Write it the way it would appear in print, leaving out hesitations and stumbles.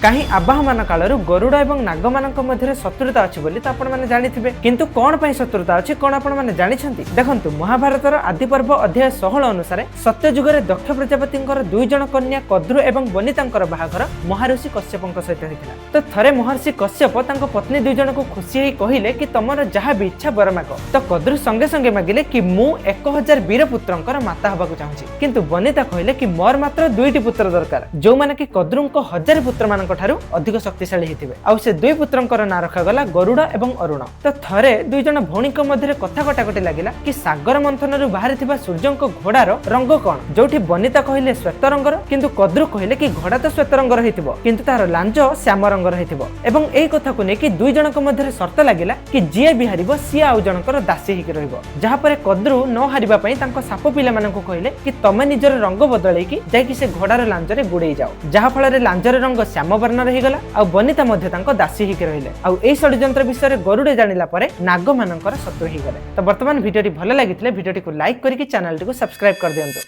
କାହିଁ ଆବାହମାନ କାଳରୁ ଗରୁଡ଼ ଏବଂ ନାଗମାନଙ୍କ ମଧ୍ୟରେ ଶତ୍ରୁତା ଅଛି ବୋଲି ତ ଆପଣମାନେ ଜାଣିଥିବେ। କିନ୍ତୁ କଣ ପାଇଁ ଶତ୍ରୁତା ଅଛି, କଣ ଆପଣମାନେ ଜାଣିଛନ୍ତି? ଦେଖନ୍ତୁ, ମହାଭାରତର ଆଦି ପର୍ବ ଅଧ୍ୟାୟ 16 ଅନୁସାରେ ସତ୍ୟ ଯୁଗରେ ଦକ୍ଷ ପ୍ରଜାପତିଙ୍କର ଦୁଇ ଜଣ କନ୍ୟା କଦ୍ରୁ ଏବଂ ବନିତାଙ୍କର ବାହାଘର ମହର୍ଷି କଶ୍ୟପଙ୍କ ସହିତ ହେଇଥିଲା। ତ ଥରେ ମହର୍ଷି କଶ୍ୟପ ତାଙ୍କ ପତ୍ନୀ ଦୁଇ ଜଣଙ୍କୁ ଖୁସି ହେଇ କହିଲେ କି ତମର ଯାହା ବି ଇଚ୍ଛା ବର ମାଗ। ତ କଦ୍ରୁ ସଙ୍ଗେ ସଙ୍ଗେ ମାଗିଲେ କି ମୁଁ 1000 ବୀର ପୁତ୍ରଙ୍କର ମାତା ହବାକୁ ଚାହୁଁଛି। କିନ୍ତୁ ବନିତା କହିଲେ କି ମୋର ମାତ୍ର ଦୁଇଟି ପୁତ୍ର ଦରକାର, ଯୋଉମାନେ କି କଦ୍ରୁଙ୍କ 1000 ପୁତ୍ରମାନଙ୍କ ଠାରୁ ଅଧିକ ଶକ୍ତିଶାଳୀ ହେଇଥିବେ। ଆଉ ସେ ଦୁଇ ପୁତ୍ରଙ୍କର ନାଁ ରଖାଗଲା ଗରୁଡ଼ ଏବଂ ଅରୁଣ। ତ ଥରେ ଦୁଇ ଜଣ ଭଉଣୀଙ୍କ ମଧ୍ୟରେ କଥା କଟାକଟି ଲାଗିଲା କି ସାଗର ମନ୍ଥନରୁ ବାହାରିଥିବା ସୂର୍ଯ୍ୟଙ୍କ ଘୋଡାର ରଙ୍ଗ କଣ? ଯୋଉଠି ବନିତା କହିଲେ ଶ୍ୱେତ ରଙ୍ଗର, କିନ୍ତୁ କଦ୍ରୁ କହିଲେ କି ଘୋଡା ତ ଶ୍ୱେତ ରଙ୍ଗର ହେଇଥିବ, କିନ୍ତୁ ତାର ଲାଞ୍ଜ ଶ୍ୟାମ ରଙ୍ଗର ହେଇଥିବ। ଏବଂ ଏଇ କଥାକୁ ନେଇକି ଦୁଇ ଜଣଙ୍କ ମଧ୍ୟରେ ସର୍ତ୍ତ ଲାଗିଲା କି ଯିଏ ବି ହାରିବ, ସିଏ ଆଉ ଜଣଙ୍କର ଦାସୀ ହେଇକି ରହିବ। ଯାହାପରେ କଦ୍ରୁ ନ ହାରିବା ପାଇଁ ତାଙ୍କ ସାପ ପିଲାମାନଙ୍କୁ କହିଲେ କି ତମେ ନିଜର ରଙ୍ଗ ବଦଳେଇକି ଯାଇକି ସେ ଘୋଡାର ଲାଞ୍ଜରେ ଗୁଡେଇ ଯାଅ। ଯାହା ଫଳରେ ଲାଞ୍ଜର ରଙ୍ଗ ଶ୍ୟାମ ବର୍ଣ୍ଣର ହେଇଗଲା ଆଉ ବନିତା ମଧ୍ୟ ତାଙ୍କ ଦାସୀ ହେଇକି ରହିଲେ। ଆଉ ଏଇ ଷଡଯନ୍ତ୍ର ବିଷୟରେ ଗରୁଡ ଜାଣିଲା ପରେ ନାଗମାନଙ୍କର ଶତ୍ରୁ ହେଇଗଲେ। ତ ବର୍ତ୍ତମାନ ଭିଡିଓଟି ଭଲ ଲାଗିଥିଲେ ଭିଡିଓଟିକୁ ଲାଇକ୍ କରିକି ଚ୍ୟାନେଲଟିକୁ ସବସ୍କ୍ରାଇବ କରିଦିଅନ୍ତୁ।